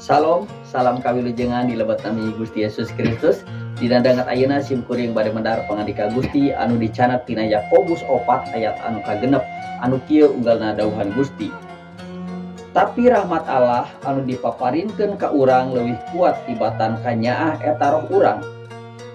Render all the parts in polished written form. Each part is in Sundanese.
Salam, salam kawilujengan di lebet nami Gusti Yesus Kristus. Dina danget ayeuna sim kuring bade medar pangandika Gusti anu dicandak tina Yakobus 4 ayat anu kagenep, anu kieu unggalna dawuhan Gusti. Tapi rahmat Allah anu dipaparinkeun ka urang leuwih kuat tibatan kanyaah eta roh urang.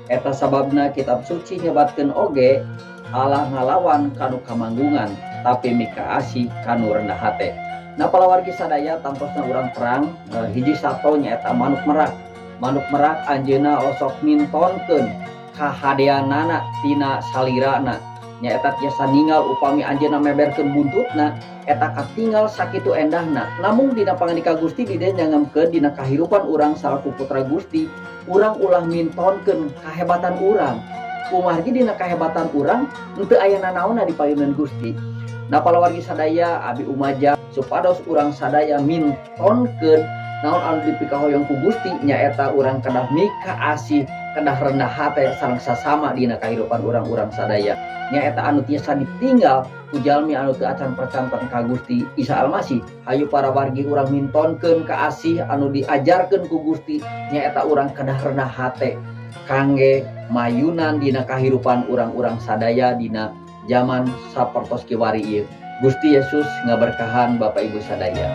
Eta sababna Kitab Suci nyebatkeun oge, Allah ngalawan kanu kamanggungan, tapi mikaasih kanu rendah hate. Nah, palawargi sadaya, tangtosna urang terang hiji sato nyaeta manuk merak. Manuk merak anjeuna osok mintonkeun kahadeanana tina salirana, nyaeta tiasa ninggal upami anjeunna meberkeun buntutna, eta katinggal sakitu endahna. Namun dina pangandika Gusti di dieu nyangemkeun dina kahirupan urang salaku putra Gusti, urang ulah mintonkeun kahebatan urang, kumargi dina kahebatan urang henteu aya nanaonna di payunan Gusti. Nah, palawargi sadaya, abi umaja supados urang sadaya mintonkeun naon anu dipikahoyong ku Gusti, nyaeta urang kedah mikaasih, kedah rendah hate sareng sasama dina kahirupan urang-urang sadaya, nyaeta anu tiasa ditinggal ku jalmi anu teu acan percanten ka Gusti Isa Almasih. Hayu para wargi, urang mintonkeun kaasih anu diajarkeun ku Gusti, nyaeta urang kedah rendah hate kangge mayunan dina kahirupan urang-urang sadaya dina zaman sapertos kiwari ieu. Gusti Yesus ngaberkahan Bapak Ibu sadaya.